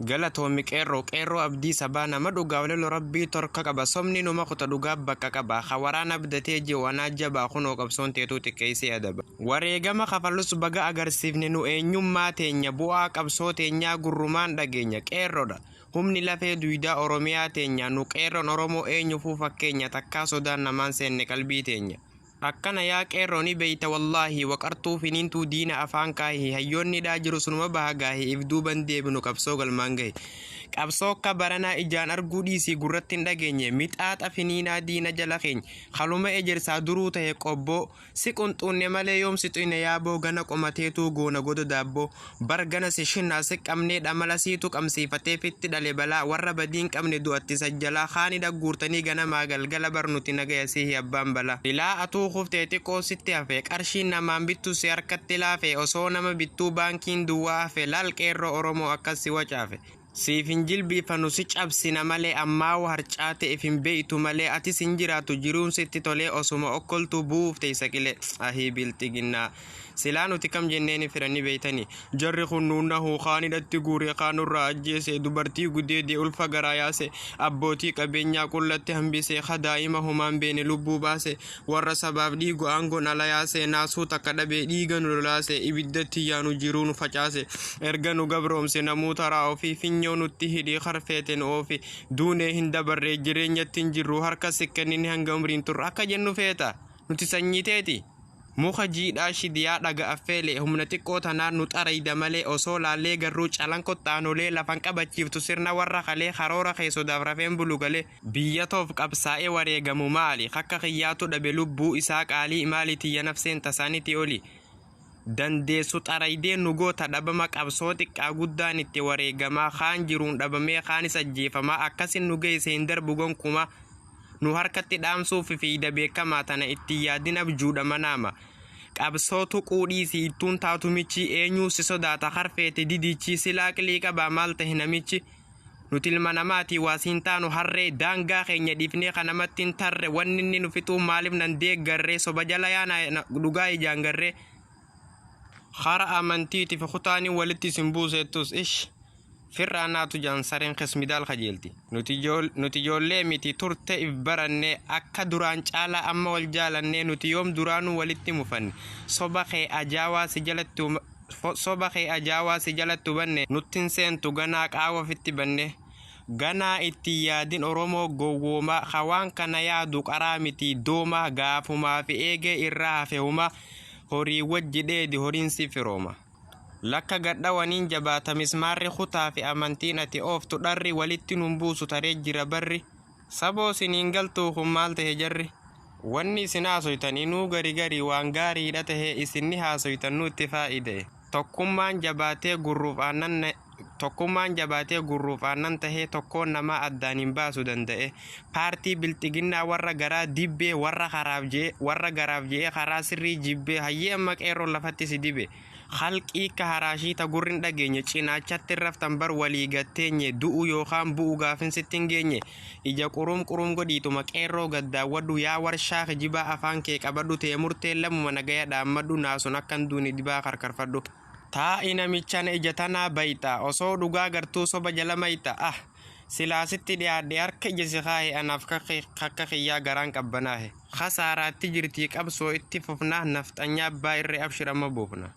Galatoomi Qeerroo. Qeerroo abdii sabaa nama dhugaaf lolu rabbii torka qaba sobni numa kuta dhugaaf bakka qaba ka waraana abdatee ji'u anaa jabaa kunoo qabsoon teetuu xiqqeessee adaba. Wareegama kafalus baga agarsiifne nu eenyummaa teenya bu'aa qabsoo teenyaa gurrumaan dhageenya Qeerroodha humni lafee duydaa Oromiyaa teenya nu Qeerroon Oromoo eenyufuu fakkeenya takkaa sodaan namaan seenne qalbii teenya. Akkana yaa Qeerroo ni beeyta wallaahi waqartuu finiintuu diina afaan kaahi hayyoonni dhaa jiru sunuma baha gaahi if duuban deebinu qabsoo galmaan gahi qabsoo akka baranaa ijaan arguu dhiisii gurratti hin dhageenye mixaaxa finiinaa diina jala keenya kaluma ejersaa duruu tahe qobboo si qunxuunne malee yoom si xuyne yaaboo gana qomateetuu goona goda daabboo bar gana si shinnaa si qabnee dhamala siitu qabsiifatee fitti dhale balaa warra badiin qabne du'atti sajjalaa kaani dhagguurtanii ganamaa galgala bar nuti nagaya sihi abbaan balaa. Silaa atuu kuftee xiqqoo sitti hafe qarshiin namaan bittu si harkatti laafe osoo nama bittuu baankiin duwwaa hafe laal qeerroo Oromoo akkas si wacaafe. Siif hin jilbiifannu si cabsina malee ammaawu harcaate if hin beeytu malee atis hin jiraattu jiruun sitti tolee osuma okkoltuu bu'uuf teeysa qilee. Ahii bilxiginnaa. Silaa nuti kam jenneeni fedha ni beeytani. Jarri kun nuun nahu kaan hidhatti guure kaan nurraa ajjeese dubartii gudeede ulfa garaa yaase abbootii qabeenyaa qullatti hambise ka daa'ima homaan beene lubbuu baase warra sabaaf dhiigu aangoon ala yaase naasuu takka dhabee dhiiga nu lolaase ibiddatti yaanu jiruu nu facaase erga nu gabroomse namuu taraa ofii finyoo nutti hidhii karfeete nu oofi duunee hin dabarree jireenyatti hin jirru harka sikkennin hanga umriin turre akka jennu feeta nuti sanyii teeti. Muka jiidhaa shidiyaa dhaga affeele humna xiqqoo tanaan nu xarayda malee osoo laallee garruu calanqotti aanolee lafan qabachiiftu sirna warra kalee karoora kee sodaaf rafeen bulu galee. Biyya toof qabsaa'ee wareegamu maali kakka kiyyaatu dhabe lubbuu isaa qaalii maali tiyya nafseen tasaaniti oli dandeessu xaraydee nu goota dhabama qabsoo xiqqaa guddaan itti wareegamaa kaan jiruun dhabamee kaanis ajjeefamaa akkasin nu geesse hin darbu gonkumaa nu harkatti dhaamsuuf fiiyda beekamaa tana itti yaadin abjuudha manaama qabsoo tuquu dhiisii ittuun taatu michi eenyuu si sodaata harfeete didichi silaa qilii qabaa maal tahe namichi nuti ilma namaatii waa siin taanu harree daangaa keenya dhiifnee kanamatti hin tarre wanni inni nu fixuu maaliif nan deeggarree soba jala yaana dhugaa ijaan garree hara amantiitiif kutaanii walitti isin buusettus ish firraa naatu jaan sareen kesmidaal kajeelti nuti ijoollee miti turte if baranne akka duraan caalaa amma wal jaalanne nuti yoom duraanuu walitti mufanne soba kee ajaawaa si jalatti soba kee ajaawaa si jalatti hubanne nuttin seentu ganaa qaawa ofitti banne ganaa itti yaadin Oromoo gowwoomaa hawaan kana yaadu qaraa miti doomaa gaafumaa fi eegee irraa hafe humaa horii wajji dheedi horiin si firooma. Lakka gadhawaniin jabaata mismaarri kutaa fi amantiin ati ooftu dharri walitti nun buusu taree jira barri saboo siniin galtuu kun maal tahe jarri. Wanni isin haasoytan inuu gari gari waan gaariidha tahe isinni haasoytan nutti faa'ida'e. Tokkummaan jabaatee gurruuf aannan tokkummaan jabaatee gurruuf aannan tahee tokkoon namaa addaan hin baasu danda'e. Paartii bilxiginnaa warra garaa dibbee warra karaaf je'e warra garaaf je'e karaa sirrii jibbee hayyee amma qeerroon lafatti si dibe. Halqii akka haraashii ta gurri hin dhageenye cinaachatti raftan bar walii gatteenye du'u yookaan bu'u gaafin sitti hin geenye ija qurum qurum godhiituma qeerroo gaddaawwadhu yaa warshaa kijibaa afaan kee qabadhu tee murteen lamuma nagaya dhaammadhu naasun akkan duuni dibaa karkarfadhu. Taa'i namichana ija tanaa bayxa osoo dhugaa gartuu soba jala mayxa ah silaa sitti dhiyaadhe harka ija si kaahe anaaf kakka kiyyaa garaan qabbanaahe. Kasaaraatti jirtii qabsoo itti fufna nafxanyaa abbaa irree abshir amma buufna.